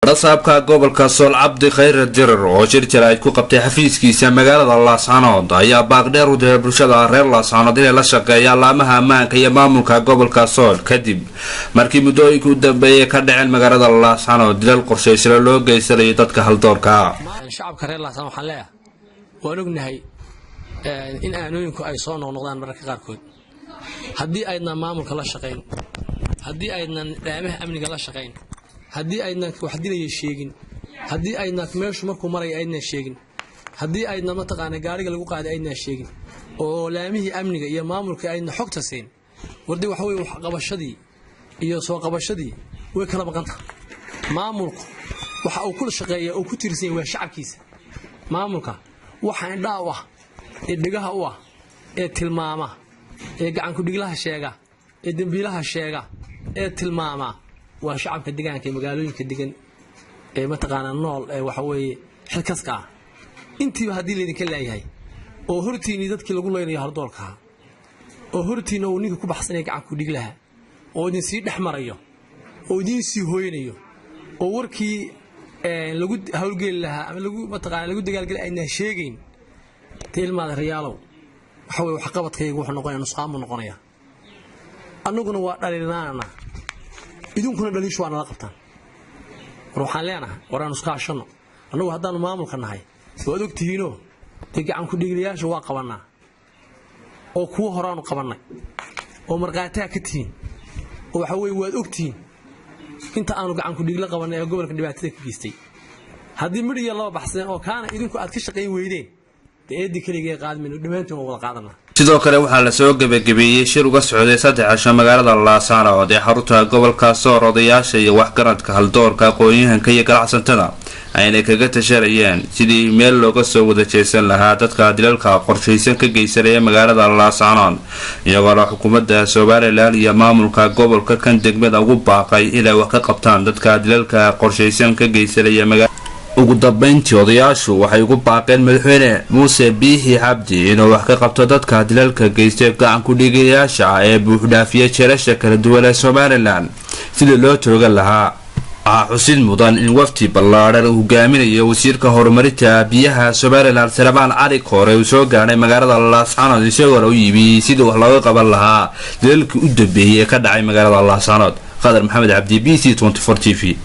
Badhasaabka gobolka Sool, Cabdi Khayre Dirir, oo shir jaraa'id ku qabtay xafiiskiisa magaalada Laascanood, ayaa baaqdheer u diray bulshada reer Laascanood inay la shaqeeyaan laamaha ammaanka iyo maamulka gobolka Sool, kadib markii muddooyinkii u dambeeyay ka dhaceen magaalada Laascanood dilal qorshaysano loo geysanayo dadka haldoorka. Shacabka reer Laascanood waxaan leeyahay, waan ognahay in aanooyinku ay soo noqnoqdaan mararka qaarkood. Haddii aydnan maamulka la shaqayn, haddii aydnan laamaha amniga la shaqayn, haddii aydnan wax dilaya sheegin, haddii aydnan meeshu markuu maraya aydnan sheegin, haddii aydnan mataqaana gaariga lagu qaaday aydnan sheegin, oo laamihii amniga iyo maamulka aydna xogta siin, wardi waxa weye waxqabashadii iyo soo qabashadii way kala maqantaha. Maamulku waxa uu kula shaqeeya uu ku tiirsan yahay waa shacabkiisa. Maamulka waxa indhaha u ah, ee dhegaha u ah, ee tilmaama, ee gacankudhiglaha sheega, ee dembiilaha sheega, ee tilmaama waa shacabka degaanka ee magaalooyinka degan ee mataqaanaa nool ee waxa weeye xilkaska ah. Intiiba haddii laydinka laayahay, oo hortiinnii dadkii lagu leynayo hardoolkaha, oo hortiinna uu ninka ku baxsanaya gacankudhiglaha, oo idinsii dhex marayo, oo idiin sii hooynayo, oo warkii lagu howlgeli lahaa ama lagu mataqaana lagu dagaalgeli aynaan sheegayn, dee ilmaada riyaalow, waxa weye waxqabadkayga wuxuu noqonaya nusqaan buu noqonayaa. Annaguna waa dhaliilnaanana, idinkuna dhaliishu waa nala qabtaan. War waxaan leenahay, war aan iskaashanno. Annagu haddaannu maamulka nahay, waad ogtihiinoo dee gacankudhiiglayaasha waa qabannaa, oo kuwo horaanu qabannay oo markhaatiha ka tihiin, oo waxa weye waad ogtihiin inta aanu gacankudhiigla qabannay ee gobolka dhibaatada ka geystay. Haddii midhiya laba baxsadeen oo kaana idinku aad ka shaqayn weydeen, dee eeddii keligee qaadmayno, dhammaantiin waa wada qaadanaa. Sidoo kale waxaa lasoo gebagabeeyey shir uga socday 3 casho magaalada Laascaanood ee xarunta gobolka Soor odayaasha iyo waxgaradka, haldoorka, aqoon-yahanka iyo ganacsatada ayna kaga tashanayeen sidii meel looga soo wada jeesan lahaa dadka dilalka qorshaysan ka geysanaya magaalada Laascaanood, iyagoona xukuumadda Somaliland iyo maamulka gobolka kan degmada ugu baaqay inay wax ka qabtaan dadka dilalka qorshaysan ka geysanaya maga. Ugu dambeyntii odayaashu waxay ugu baaqeen madaxweyne Muuse Biixi Cabdi inuu wax ka qabto dadka dilalka geystay gacan ku-dhiigayaasha ah ee buuxdhaafiya jeelasha kala duwan ee Somaliland sidii loo toogan lahaa. Waxaa xusid mudan in wafdi ballaadhan uu hogaaminayo wasiirka horumarinta biyaha Somaliland, Salebaan Cali Koore, uu soo gaadhay magaalada Laascanood, isagoona u yimi sidii wax looga qaban lahaa dilalkii u dambeeyey ee ka dhacay magaalada Laascanood. Qadar Maxamed Cabdi, B C TV.